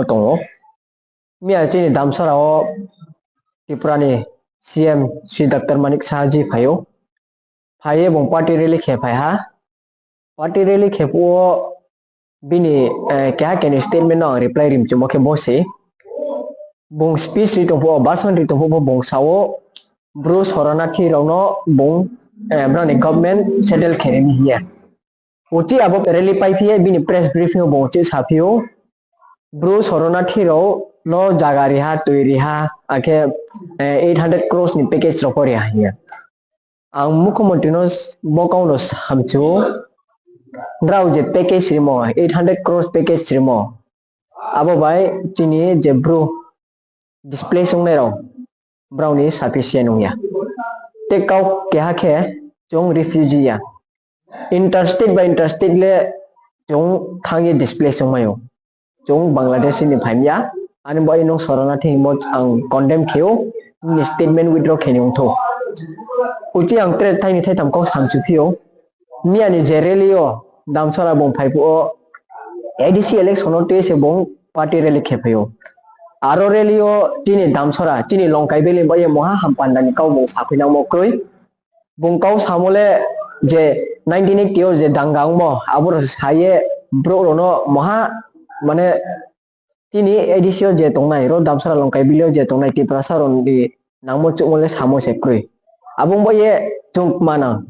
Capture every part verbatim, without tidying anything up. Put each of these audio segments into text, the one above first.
tong ou. Miya chini Damsara wo Tripura ni C M Sri Doctor Manik Saha ji phai ou. Phai ye bung party rally khe phai ha. Party rally khe phuh wo bini keha keni statement no ang reply ri mchumo khe bo se. Bung speech ri tong phuh wo, bhasan ri tong phuh wo bung sa ou, Bru soranathi rao no bung, brao ni government settle khe ri mi hing ye. Uchih abo rally paiphi ye bini press briefing wo bung uchih saphi ou, Bru soranathi rao no zaga ri ha, tui ri ha, akhe eight hundred crores ni package rao pho ri ha hing ye. Ang mukhyamantri no bo kau no samchu ou, nrao je package rimo, eight hundred crores package rimo, abo bai chini je Bru displace ongnai rao, brao ni sufficient ong ya. Tei kau keha khe chung refugee ya. Interstate bai interstate le chung thanng ye displace ongmai ou. Chung Bangladesh ni phai mi ya. Ani bo nung soranathi hingmo ang condemn khe ou, nini statement withdraw khe ni ongthou. Uchih ang tre thaini thaitham kau samchuphi ou. Miya ni je rally yo Damsara bung phai phuh wo, A D C election no tui se bung party rally khe phai ou. Aro rally yo chini Damsara, chini Longkai Valley ni baoh ye mungha hampanda ni kau bung sakhuinangmo kroi. Bung kau samo le je nineteen eighty yo je danga ongmo, abo rao sa ye brouh rao no mungha, mane, chini A D C yo je tongnai, ro Damsara Longkai Valley yo je tongnai Tiprasa rao ni nangmo chuhmo le samo se kroi. Abo ni baoh ye chung kma nang,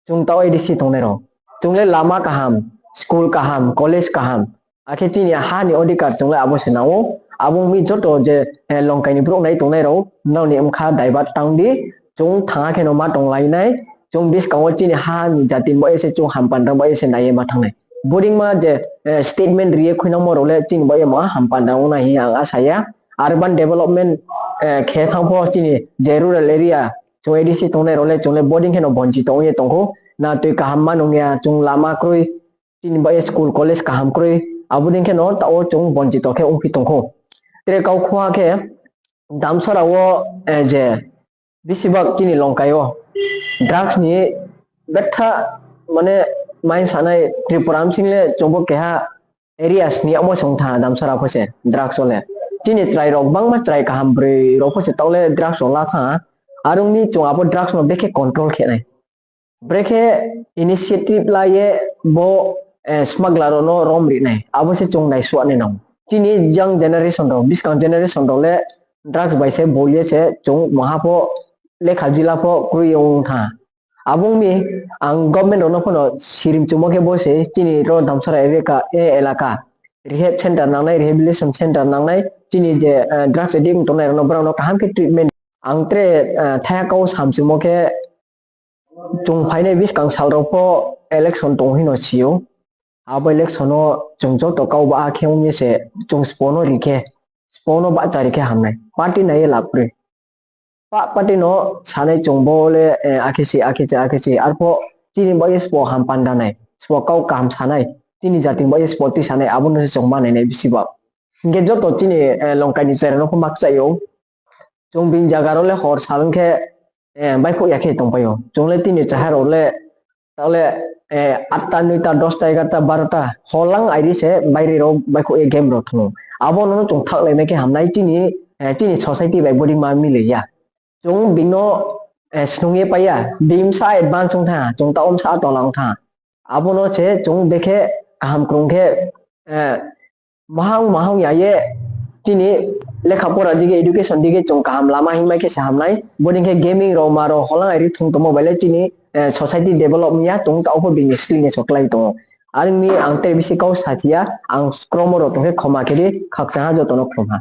chung taoh A D C tongnai rao, chung le lama kaham, school kaham, college kaham, akhe chini ha ni odhikar chung le abo se nang ou. Abo ong mi joto je Longkai ni brouh nai tongnai rao, nrao ni bkha divert tang di, chung thanng khe no ma tonglai nai, chung buskang wo chini ha ni jati ni baoh ye se, chung hampanda baoh ye se nai ye ma thanng nai. Bodei ma je statement ri ye khuinangmo rao le chini baoh ye ma hampanda ong nai hing ye ang asa ya. Urban development khe thanng pho chini je rural area, chung A D C tongnai rao le chung le bodei khe no bonchito ong ye tong khou. Na tui kaham ma nung ya, chung lama kroi, chini baoh ye school college kaham kroi, abo dei khe no taoh wo chung bonchito khe ongphi tong khou. Tre kau khuha khe Damsara wo je besibak chini Longkai wo drugs ni betha, mane, main sanai Tripura bsing le chung bo keha area sni yagmo se ong tha Damsara pho se drugs wo le. Chini chrai rao gbangma chrai kaham broi rao pho se taoh le drugs rao la thanng ha. Are ong mi chung abo drugs no brekhe control khe nai. Brekhe initiative la ye bo smuggler rao no rom ri nai. Abo se chung naisuh nai nang. Chini young generation rao, buskang generation rao le drugs bai se bol ye se chung maha pho lekha jila pho kroi ye ong tha. Abo ong mi ang government rao no pho no sirimchumo khe bo se chini ro Damsara elaka, rehab center nangnai, rehabilitation center nangnai, chini je drugs addict tongnai rao no brao no kaham khe treatment. Ang tre thaiha kau samchumo khe chung phainai buskang sal rao pho election tong hing no si ou. Abo election no chung joto kau baha khe ong ye se chung spo no ri khe, spo no bahcha ri khe hamnai. Party nai ye lab kroi. Pa party no sanai chung bo le, akhe se, akhe se, akhe se. Arpho chini baoh ye spo hampanda nai, spo kau kaham sanai, chini jati ni baoh ye spo tui sanai, abo no se chung ma nai nai bisi ba. Hing khe joto chini Longkai ni chrai rao no pho ma kchaih ou. Chung bini zaga rao le hor sal ong khe baihkhouh ya khe tongpai ou. Chung le tini chahai rao le, taoh le, atta, noita, dosta, egarota, barota, holang airi se baire rao baihkhouh ye game rao thung ou. Abo no no chung thaohlai mai khe hamnai, chini society bai bodei ma milai ya. Chung bini no snung ye pai ya, bini bsa advance ong tha, chung taoh bsa tola ong tha. Abo no se chung bekhe kaham krung khe, mahang mahang ya ye, chini lekha pora dige, education dige chung kaham lama hingmai khe se hamnai. Bodei khe gaming rao ma rao holang airi thung tongmo bai le chini society develop ong ya, chung taoh pho bini sleing ye so klái tong ou. Are ong mi ang tre bisi kau sathi ya, ang skromo rao tong khe khoma khe di, khakchang ha joto no khlum ha.